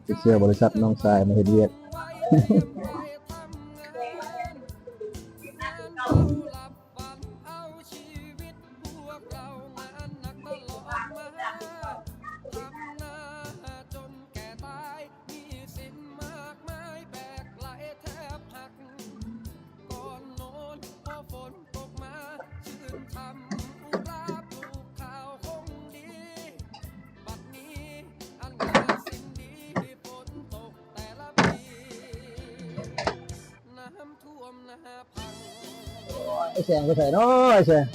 ໄປຊ່ວຍບໍລິສັດນ້ອງຊາຍມາເຮັດວຽກ. ອ້າຍແສງໄປໃສເນາະ ອ້າຍແສງ?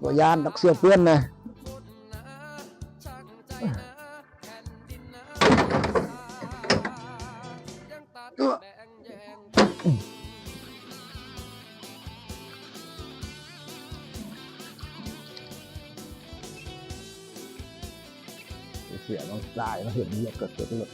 ບໍ່ຢ້ານດອກ ເສື້ອເປື້ອນນະ. ເສຍນ້ອງຊາຍມາເຫັນວຽກກໍເກັບລົດ.